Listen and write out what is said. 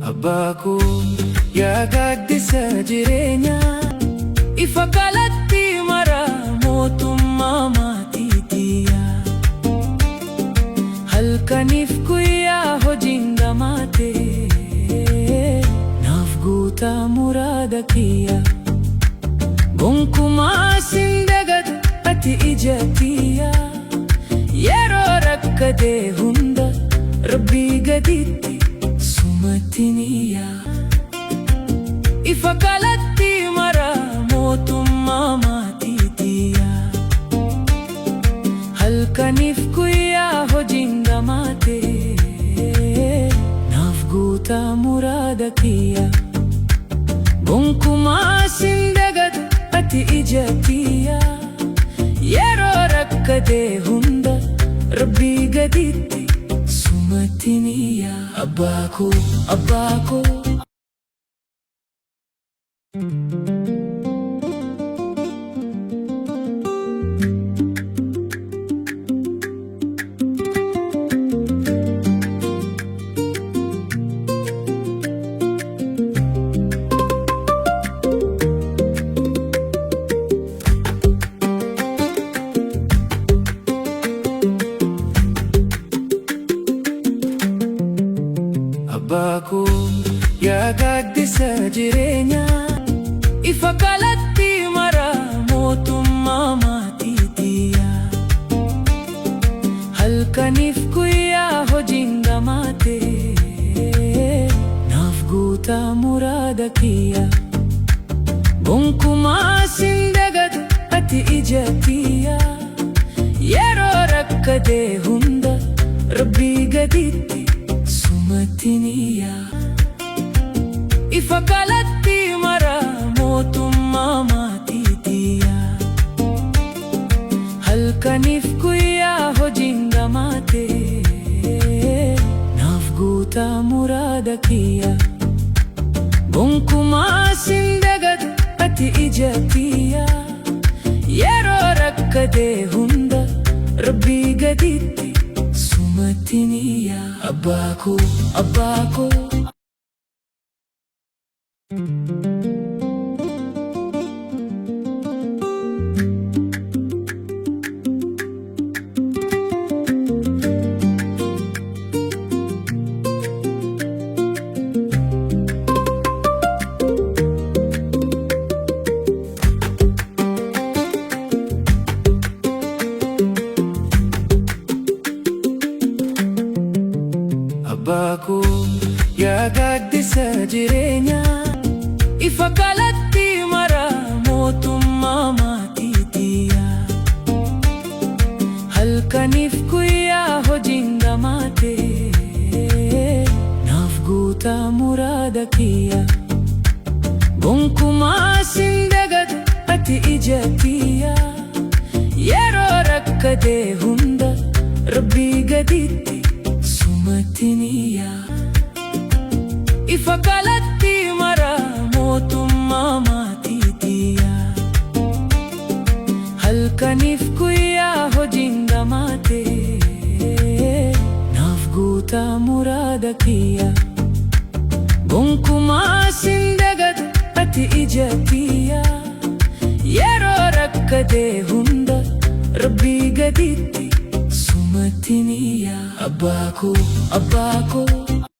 Abbaa koo, yaa gaaddisa jireenyaa, ifa kallattii mara, mootummaa maatiitiyaa. Halkaniif guyyaa hojiin dhamaate, naaf guutaa muraada kiyya. Gonkumaa sin dagatu, ati ija tiyya. Yeroo rakkate hunda Rabbii gaditti sumatti niyya. Ifa kallattii mara, mootummaa maatiitiya. Halkaniif guyyaa hojiin dhamaate, naaf guutaa muraada kiyya. Gonkumaa sin dagatu, ati ija tiyya. Yeroo rakkate hunda Rabbii gaditti sumatti niyya. Abbaa koo, abbaa koo. Abbaa koo, yaa gaaddisa jireenyaa, ifa kallattii mara, mootummaa maatiitiya. Halkaniif guyyaa hojiin dhamaate, naaf guutaa muraada kiyya. Gonkumaa sin dagatu, ati ija tiyya. Yeroo rakkate hunda Rabbii gaditti sumatti niyya. Ifa kallattii mara, mootummaa maatiitiya. Halkaniif guyyaa hojiin dhamaate, naaf guutaa muraada kiyya. Gonkumaa sin dagatu, ati ija tiyya. Yeroo rakkate hunda Rabbii gaditti sumatti niyya. Abbaa koo, abbaa koo. Abbaa koo, yaa gaaddisa jireenyaa, ifa kallattii mara, mootummaa maatiitiya. Halkaniif guyyaa hojiin dhamaate, naaf guutaa muraada kiyya. Gonkumaa sin dagatu, ati ija tiyya. Yeroo rakkate hunda Rabbii gaditti sumatti niyya. Ifa kallattii mara, mootummaa maatiitiya. Halkaniif guyyaa hojiin dhamaate, naaf guutaa muraada kiyya. Gonkumaa sin dagatu, ati ija tiyya. Yeroo rakkate hunda Rabbii gaditti sumatti niyya. Abbaa koo, abbaa koo.